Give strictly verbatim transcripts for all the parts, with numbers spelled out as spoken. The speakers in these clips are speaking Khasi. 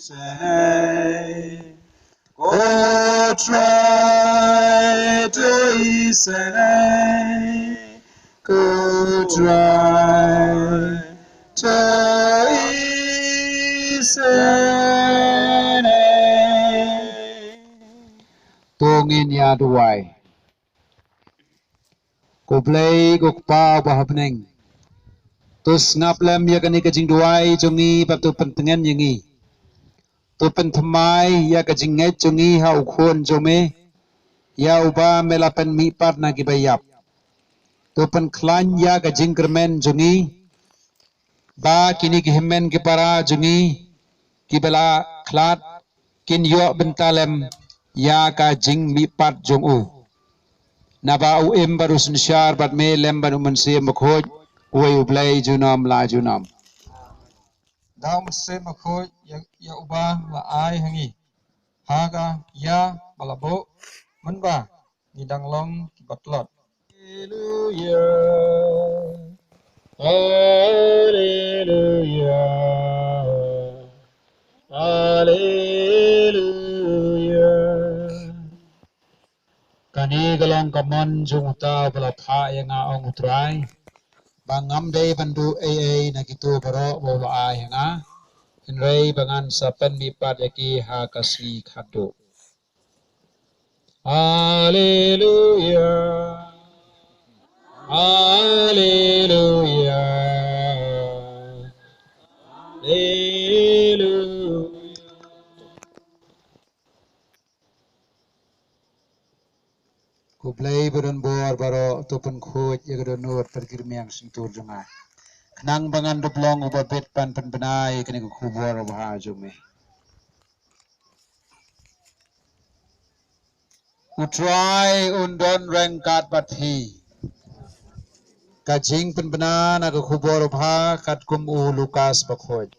Sene, ko Trai te i sene, ko Trai te i sene. To ngin ïa duwai. Ko Blei, ko Kpa ba ha bneng, to sngap lem ïa kane ka jingduwai jong ngi bad to pyntngen ïa ngi. To pynthymmai ïa ka jingngeit jong ngi ha u Khun jong me, ïa uba me la pynmihpat na kiba ïap. To pynkhlaiñ ïa ka jingkyrmen jong ngi, ba kine ki hynmen ki para jong ngi kiba la khlad kin ïoh bynta lem ïa ka jingmihpat jong u. Naba u im bad u synshar bad me lem bad u Mynsiem Bakhuid, uwei u Blei junom la junom. Da u Mynsiem Bakhuid ïa, ïa uba la ai ha ngi ha ka ïa ba la buh mynba ngi dang long kiba tlot. Haleluya. Haleluya. Haleluya. Kane ka long ka mon jong uta uba la phah ïa nga, ong u Trai, ba ngam dei ban duh ei ei na kito baroh ba u la ai ha nga, hynrei ba ngan sa pynmihpat ïa ki ha ka sngi khatduh. Haleluya. Haleluya. Haleluya. Ko Blei ba don bor baroh, to pynkhuid ïa ka dohnud bad ki rmiang shyntur jong nga, khnang ba ngan dup long uba bit ban pynbna ïa kane ka khubor babha jong me. U Trai un don ryngkat bad phi. Ka jingpynbna na ka khubor babha katkum u Lukas Bakhuid.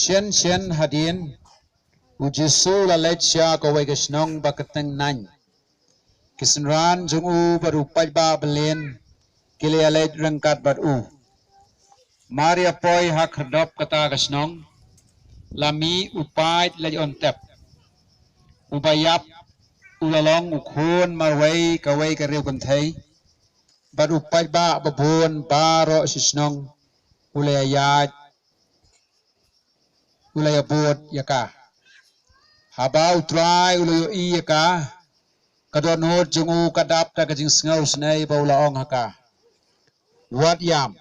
Shen shen hadien, u Jisu u la leit sha kawei ka shnong ba kyrteng Nain. Ki synran jong u bad u paidbah byllian ki la ïaleit ryngkat bad u. Mar ïa poi ha khyrdop kata ka shnong, la mih u paid leit on tep. Uba ïap u la long u khun marwei kawei ka riew kynthei, bad u paidbah babun baroh shi shnong u la ïaid, u la ïabud ïa ka. Haba u Trai u la ïohi ïa ka, ka dohnud jong u ka dap da ka jingsngew snei ba u la ong ha ka, wat ïam.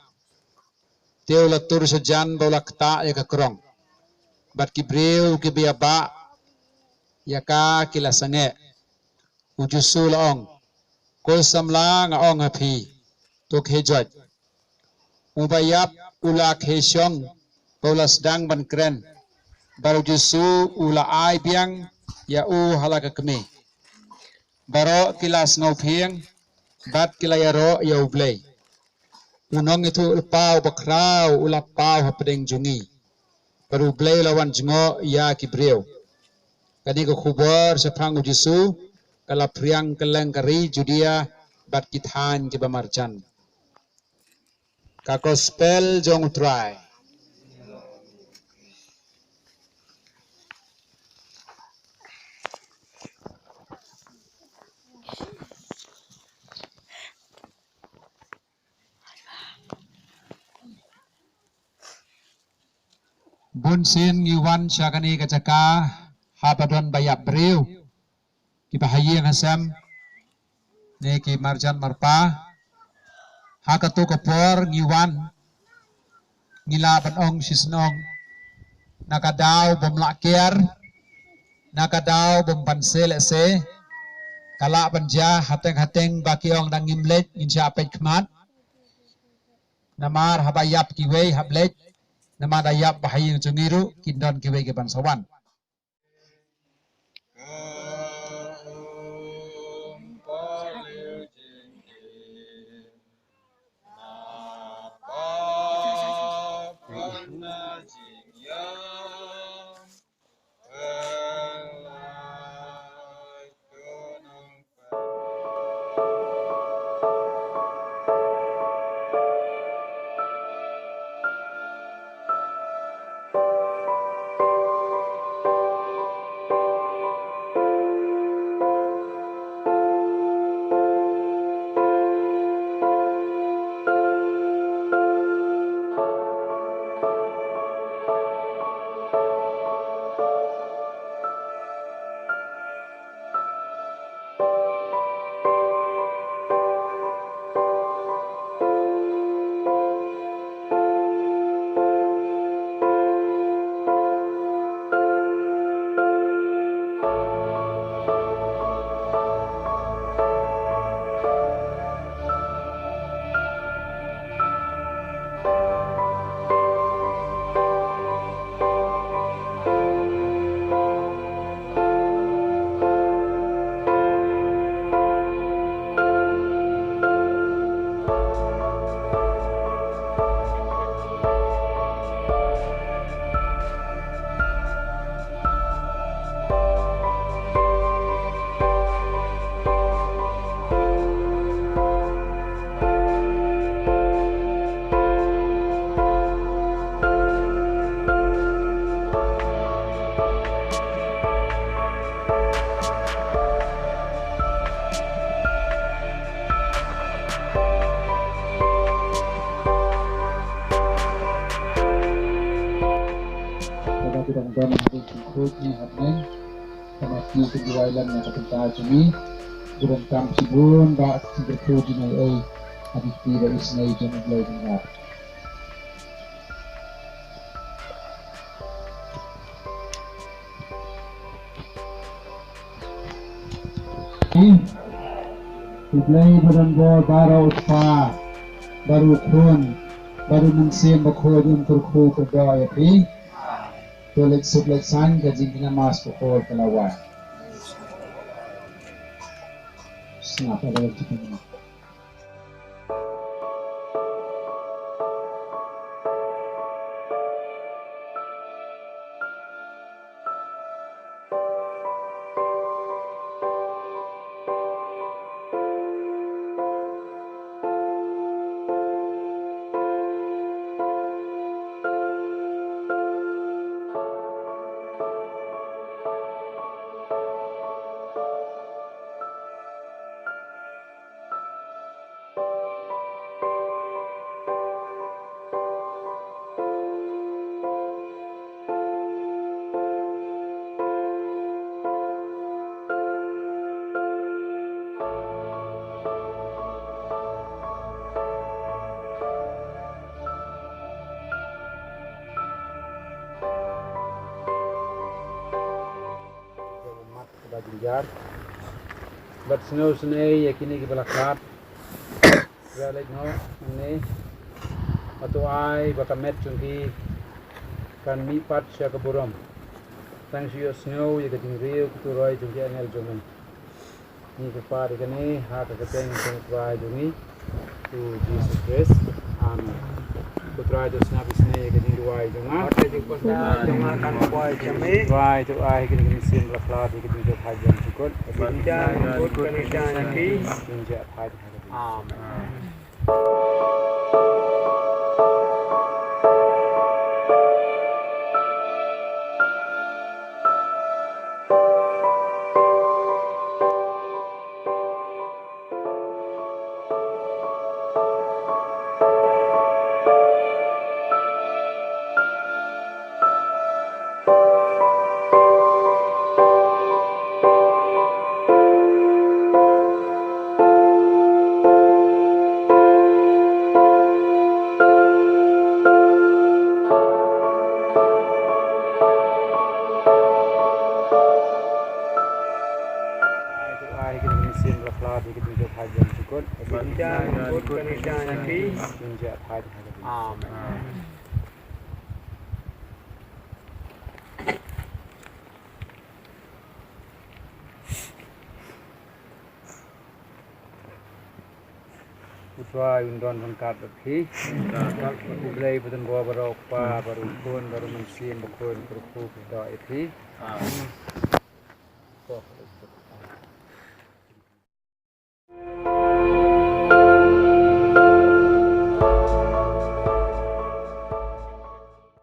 Te u la tur sha jan ba u la ktah ïa ka krong, bad ki briew kiba ïabah ïa ka ki la sangeh. U Jisu u la ong, ko samla, nga ong ha phi, to khie joit. Uba ïap u la khie shong ba u la sdang ban kren, bad u Jisu u la ai biang ïa u ha la ka kmie. Baroh ki la sngewphieng bad ki la ïaroh ïa u Blei. U nongïathuhlypa uba khraw u la paw hapdeng jong ngi, bad u Blei u la wan jngoh ïa ki briew. Kane ka khubor shaphang u Jisu ka la phriang kylleng ka ri Judia bad ki thaiñ kiba marjan. Ka Gospel jong u Trai. Bun sien ngi wan sha kane ka jaka haba don ba ïap briew, kiba ha ïing ha sem ne ki marjan marpa. Ha kato ka por ngi wan, ngi lah ban ong shisnong, na ka daw bym lah kiar, na ka daw bym pan se lehse, ka lah ban jia hateng hateng ba ki ong da ngim leit, ngin shah peit khmat. Namar haba ïap kiwei hap leit, namar da ïap ba ha ïing jong ngi ruh kin don kiwei ki ban sa wan. Dang don ha ki khuid ni hapdeng. Ka mat ki ka duwai lam na ka bynta jong ngi. Ki donkam shibun ba ki kyrkhu jong ngi ei ha ki kti da isynei jong U Blei Dang Rat. U Blei ba don bor baroh, U Kpa, bad U Khun, bad U Mynsiem Bakhuid un kyrkhu kyrdoh ïa phi. To leit suk leit saiñ, ka jingkynmaw mass bakhuid ka la wan. Sngap, ïa ka jingkynmaw. Mat kaba jynjar. Bad sngewsynei ïa kine kiba la khlad. Ba leit noh hangne. Hato ai ba ka met jong ki kan mih pat sha ka burom. Tang shu ïohsngew ïa ka jingriew ka turoi jong ki angel jong me. Ngi kyrpad ïa kane ha ka kyrteng jong U Trai jong ngi, U Jisu Khrist. Amen. Ko Trai to sngap isynei ïa ka jingduwai jong nga. Trai to ai ïa kane ka mynsiem ba la khlad ïa ka jingjop hajan jukut. Amen. Amen. U Trai un don ryngkat bad phi. U Blei ba don bor baroh, U Kpa bad U Khun bad U Mynsiem Bakhuid un kyrkhu kyrdoh ïa phi. Amen.